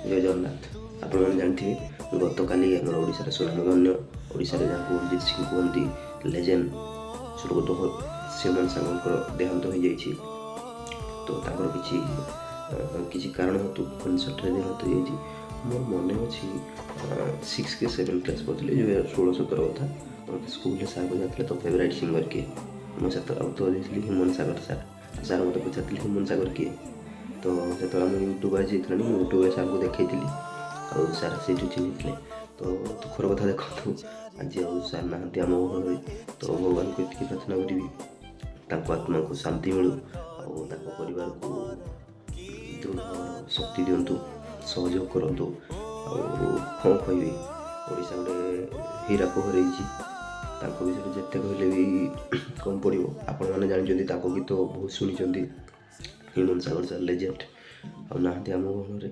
ଜୟ ଜଗନ୍ନାଥ। ଆପଣମାନେ ଜାଣିଥିବେ, ଗତକାଲି ଆମର ଓଡ଼ିଶାର ସୁନାମଧନ୍ୟ, ଓଡ଼ିଶାରେ ଯାହାକୁ ଅରିଜିତ ସିଂ କୁହନ୍ତି, ଲେଜେଣ୍ଡ ସ୍ୱର୍ଗତ ହ୍ୟୁମାନ ସାଗରଙ୍କର ଦେହାନ୍ତ ହୋଇଯାଇଛି। ତ ତାଙ୍କର କିଛି କିଛି କାରଣ ହେତୁ କନସର୍ଟରେ ଦେହାନ୍ତ ହୋଇଯାଇଛି। ମୋର ମନେ ଅଛି, ସିକ୍ସ କି ସେଭେନ୍ କ୍ଲାସ୍ ପଢ଼ୁଥିଲି, 2016-17 କଥା। ମୋତେ ସ୍କୁଲରେ ସାର୍ ପଚାରିଥିଲେ, ତୋ ଫେଭରାଇଟ୍ ସିଙ୍ଗର କିଏ? ମୁଁ ସେତେବେଳେ ଉତ୍ତର ଦେଇଥିଲି, ହ୍ୟୁମାନ ସାଗର ସାର୍। ସାର୍ ମୋତେ ପଚାରିଥିଲେ, ହ୍ୟୁମାନ ସାଗର କିଏ? ତ ସେତେବେଳେ ମୁଁ ୟୁଟ୍ୟୁବ୍ ଆସିଯାଇଥିଲାଣି। ମୁଁ ୟୁଟ୍ୟୁବ୍ରେ ସାର୍ଙ୍କୁ ଦେଖେଇଥିଲି ଆଉ ସାର୍ ସେଇଠୁ ଚିହ୍ନିଥିଲେ। ତ ଦୁଃଖର କଥା, ଦେଖନ୍ତୁ, ଆଜି ଆଉ ସାର୍ ନାହାନ୍ତି ଆମ ଘରରେ। ତ ଭଗବାନଙ୍କୁ ଏତିକି ପ୍ରାର୍ଥନା କରିବି, ତାଙ୍କ ଆତ୍ମାକୁ ଶାନ୍ତି ମିଳୁ ଆଉ ତାଙ୍କ ପରିବାରକୁ ଦୃଢ଼ ଶକ୍ତି ଦିଅନ୍ତୁ, ସହଯୋଗ କରନ୍ତୁ। ଆଉ କ'ଣ କହିବି, ଓଡ଼ିଶା ଗୋଟେ ହୀରାକୁ ହରେଇଛି। ତାଙ୍କ ବିଷୟରେ ଯେତେ କହିଲେ ବି କମ୍ ପଡ଼ିବ। ଆପଣମାନେ ଜାଣିଛନ୍ତି, ତାଙ୍କ ଗୀତ ବହୁତ ଶୁଣିଛନ୍ତି। ହ୍ୟୁମାନ ସାଗର ସାର୍ ଲେଜେଣ୍ଡ, ଆଉ ନାହାନ୍ତି ଆମ ଗହଣରେ।